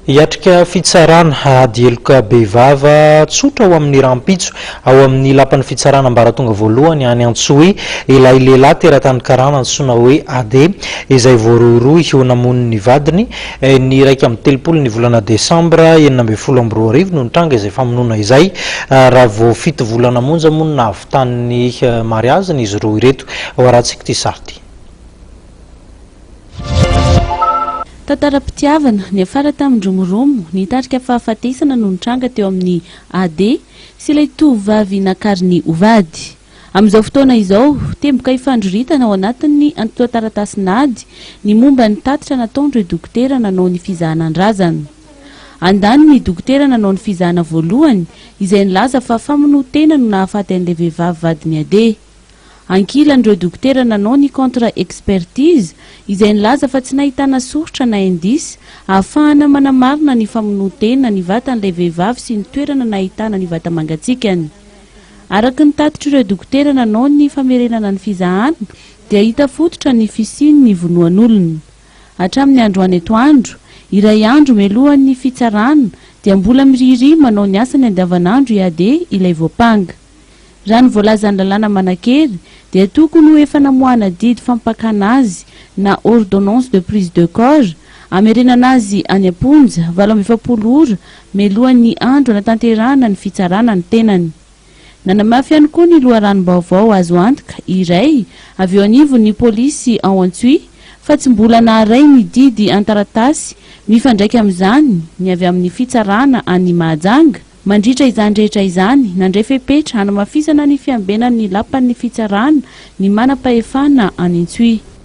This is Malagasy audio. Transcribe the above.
Hiatrika fitsarana ady heloka bevava tsotra ho amin'ny rahampitso ao amin'ny lapan'ny fitsarana ambaratonga voalohany any Antsohihy ilay lehilahy teratany karana antsoina hoe Ade izay voarohirohy ho namono ny vadiny ny 31 ny volana desambra 2016 no nitranga izay famonoana izay raha vao fito volana monja moa no nahavitan'ny mariaziny izy roa ireto. Ho arahantsika ity sary ity. Tantaram-pitiavana niafara tamin-dromoromo nitarika fahafatesana no nitranga teo amin'i AD sy ilay tovovavy nakariny ho vady. Amin'izao fotoana izao, teboka ifandroritana ao anatin'ny antontan-taratasin'ady ny momba ny tatitra nataon'ireo dokotera nanao ny fizahana ny razana. Andaniny ny dokotera nanao ny fizahana voalohany izay nilaza fa famonoan-tena no nahafaty an'ilay vehivavy vadin'i AD. Ankilany ireo dokotera nanao ny contre expertise izay nilaza fa tsy nahitana soritra na indice ahafahana manamarina ny famonoan-tena ny vatan'ilay vehivavy sy ny toerana nahitana ny vata-mangatsiakany. Araka ny tatitr'ireo dokotera nanao ny famerenana ny fizahana dia hita fototra ny fisian'ny vonoan'olona. Hatramin'ny androany atoandro, iray andro mialohan'ny fitsarana dia mbola miriaria manao ny asany andavanandro i Ade ilay voampanga. Raha ny voalazan'ny lalàna manan-kery dia tokony ho efa namoahana didy fampakana azy na ordonnance de prise de corps hamerenana azy any am-ponja 48 ora mialohan'ny andro hanatanterahana ny fitsarana ny tenany. Nanamafy ihany koa ny loharanom-baovao azo antoka iray avy eo anivon'ny polisy ao Antsohihy fa tsy mbola naharay ny didy an-taratasy mifandraika amin'izany ny avy amin'ny fitsarana any Mahajanga, Mandritra izany rehetra izany, nandray fepetra hanamafisana ny fiambenan'ny lapan'ny fitsarana ny manam-pahefana any Antsohihy.